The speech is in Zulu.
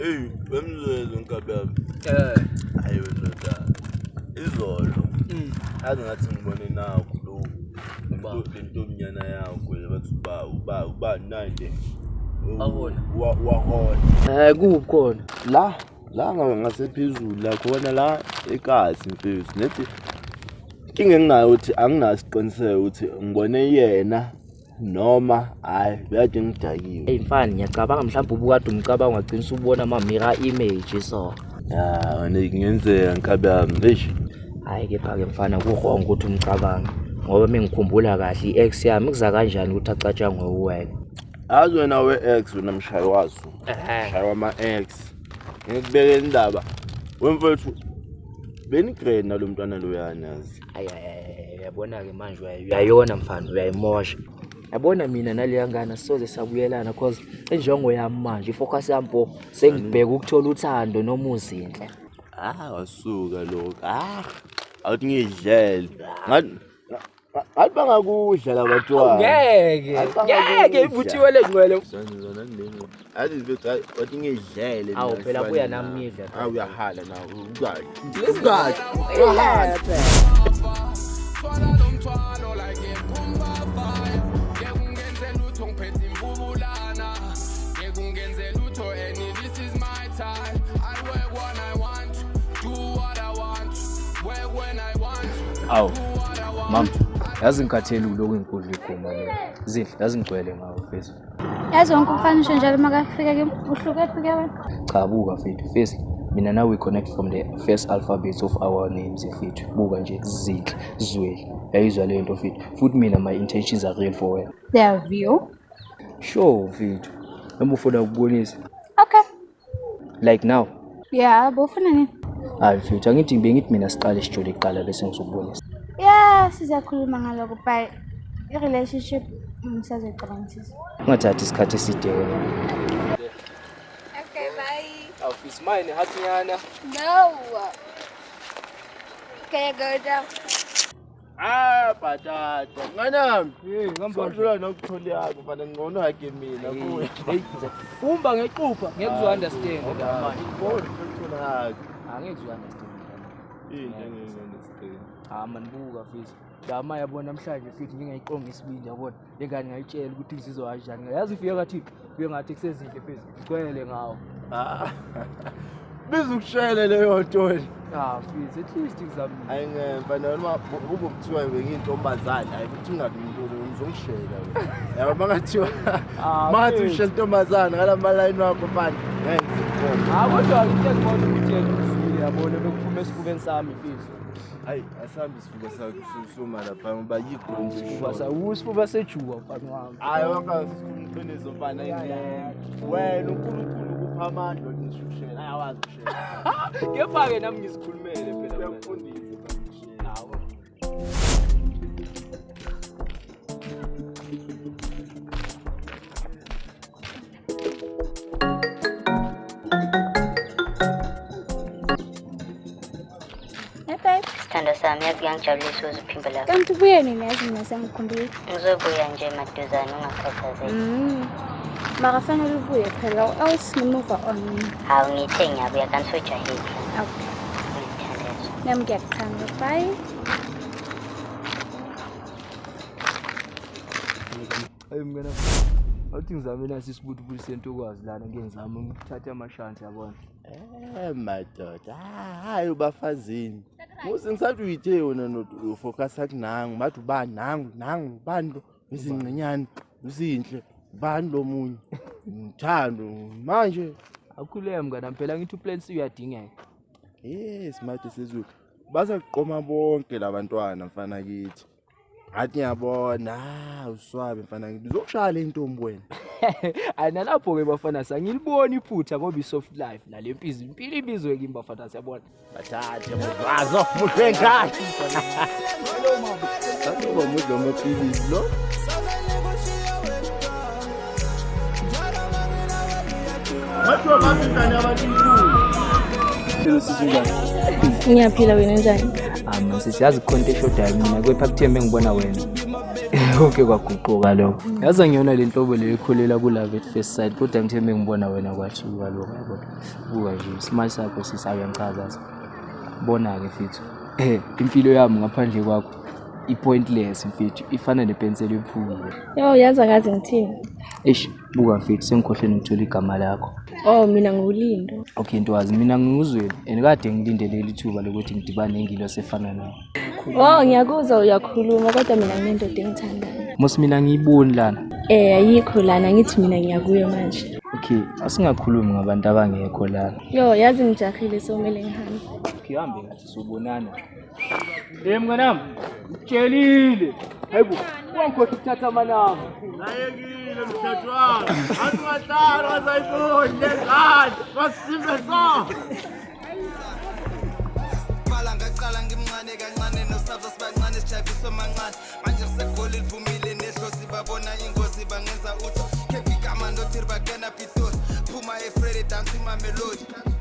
Eyi, wemzwelo nkabi yami. Eh. Hayi wena izolo. Yazi ngathi ngibone nakho lo le ntomnyana yakho le bathi uba uba uba nande. Awona. Wahola. Eh kuphi khona? La la ngabe ngasephezulu la khona la ekasi mfethu nethi inkinga enginayo ukuthi anginaso isiqiniseko ukuthi ngibone yena noma hayi bekade ngidakiwe. Hey mfana ngiyacabanga mhlawumbe ubukade umcabango wagcina usubona ama mirror image so. Ya, wena kungenzeka nkabi yami. Eish. Hayi kepha ke mfana ku-wrong ukuthi umcabange ngoba mengikhumbula kahle i-ex yami kuza kanjani ukuthi acatshangwe uwena. Yazi wena we-ex wena mshayi waso. Mshayi wama-ex. Ngikubeke indaba. Wemfethu benigrade nalo mntwana loyana yazi. Ayi ayi uyabona-ke manje uyayona mfana uyayimosha. Yabona mina naleya ngane soze sabuyelana cause injongo yami manje ifocus yami bo sengibheka ukuthola uthando noma uzinhle. Ah wasuka lokho. Ah awuthi ngidlele. Ngathi ngathi bangakudla la bantwana. Ngeke ngeke ivuthiwe le ngcwele. Athi mfethu hayi wathi ngidlele. Awu, phela buya nami ngidle. Ah uyahala na ukahle. Ukahle. Uyahala. Thwala lo mthwalo like ephumba fire. Ngeke ungenze lutho ngiphethe imvubulana. Ngeke ungenze lutho and this is my time. I work when I want, do what I want, work when I want. Awu mama yazi ngikhathele ukulokhu ngikudla iguma mina. Zinhle yazi ngigcwele ngawe mfethu. Yazi wonke umfana usho njalo makafika kimi uhlukephi ke wena? Cha buka mfethu first mina now we connect from the first alphabet of our names mfethu. Buka nje Zinhle Zweli. Yayizwa leyo nto mfethu. Futhi mina my intentions are real for wena. They are real. Sure mfethu. Noma ufuna ukubonisa Okay. like now. Yeah, bofuna nini? Hayi mfethu angithi bengithi mina siqale sijole kuqala bese ngizokubonisa. Yeah, sizakhuluma ngalokho but i-relationship ngisazoyicabangisisa. Ungathathi isikhathi eside wena. Okay, bye. Awufisi mine hathinyana. No. Can I go down? Ah patata. Nganami. Hey, ngihamba Sodlula nokuthola yakho mfana ngcono yakhe mina kuwe. Umba ngequpha ngeke uzo understand la manje. Ngibona ukuthola yakho. Angeke uzo understand. Into engeke-understand. Ah man buka mfethu. Dama yabona namhlanje mfethu ngingayiqonga isibindi yabona. Le ngane ngayitshela ukuthi ngizizwa kanjani. Yazi ufike ngathi ufike ngathi kusezinhle mfethu. Ngigcwele ngawo. Ah. Biza ukushayela leyo nto. Ah mfethu at least ngizamile. Hayi ngeke mfana noma kube kuthiwa bengiyintombazane hayi kuthi ungabi ngizongishela wena. Yabo mangathiwa Ah, mangathi mfethu. ushela intombazane ngalama line wakho mfana. Ngeke ngizokubona. Ah kodwa into engibona ukuthi yena uzwile yabona bekuphuma esifubeni sami mfethu. Hayi asambe isifuba sakho suma lapha ngoba yikho nje. Isifuba sa usifuba sejuwa mfana wami. Hayi wangasikhuluma iqiniso mfana ingeke. Wena uNkulunkulu ukupha amandla ukuthi ngisho ukushela. Hayi awazi ukushela. Kepha ke nami ngizikhulumele phela. Uyakufundisa mfana ukushela. Hawu. Hey babe. Sithando sami yazi kuyangijabulisa ukuze uphimbo lakho. Kanti ubuye nini yazi mina sengikhumbule. Ngizobuya nje maduzane ungakhathazeki. Mara fanele ubuye phela or else ngi-move on. Hawu ngithe ngiyabuya kanti sojahile. Okay. Ngiyakuthandezwa. Nami ngiyakuthanda. Bye. Hayi mngane. Awuthi ngizame nasi isibutubulu sentokazi lana ngeke ngizame ngithathe amashansi yabona. Eh madoda, hayi ubafazini. Musi ngisathi uyithe wena no ufocus kunangu, bathi ubani nangu nangu ubani lo izingcinyane, uzinhle, ubani lo munye. Ngithando manje. Akhuleka mngane phela ngithi uplan C uyadingeka. Yes, manje sezulu. Bazakuqoma bonke labantwana mfana kithi. Ngathi ngiyabona, ah uswabe mfana kithi. Uzokushaya le ntombi wena. Hayi nalapho ke bafana sangilibona iphutha ngoba i-soft life nale mpizo impilo ibizwe kimi bafana siyabona. Bathathe mudlazo, mudle ngani. Sakuba mudla amaphilisi lo. Bathiwa baphi ingane yabantu Ngiyaphila wena njani? Ah man sisi yazi khona into eshodayo mina kepha kuthe mengibona wena. Konke kwaguquka lokho. Yazi angiyona le nhlobo leyo ekholela ku-love at first sight kodwa ngithe mengibona wena kwathuka lokho yabona. Buka nje isimali sakho sisi uyangichaza. Bona-ke mfethu. Impilo yami ngaphandle kwakho i-pointless mfethu, ifana nepenseli ephukile. Yo, yazi akaze ngithini. Eish, buka mfethu sengikhohlwe nokuthola igama lakho. Oh, mina nguLindo. Okay Ntwazi, mina nginguzweli and kade ngilinde leli thuba lokuthi ngidibane nengilosi efana nawe. Oh, ngiyakuzwa uyakhuluma kodwa mina nginendoda engithandayo. Mos mina ngiyiboni lana. Ayikho lana ngithi mina ngiyakuyo manje. Okay, asingakhulumi ngabantu abangekho lana. Yo, yazi ngijahile so kumele ngihambe. Okay, hambe kahle sobonana. Hey mnganami, ngikutshelile. Hayibo, wangikhohlwa ukuthatha amanamba. Nayekile mhlathwana. Asingahlali wasayiboni lengane. Basimbe so. Qala ngaqala ngimncane kancane nosabza sibancane sijaviswe mancane manje sisegoli livumile nehlosi babona ingozi bangenza utho khephi igama ndothi bakena pitori phuma efrede down to Mamelodi.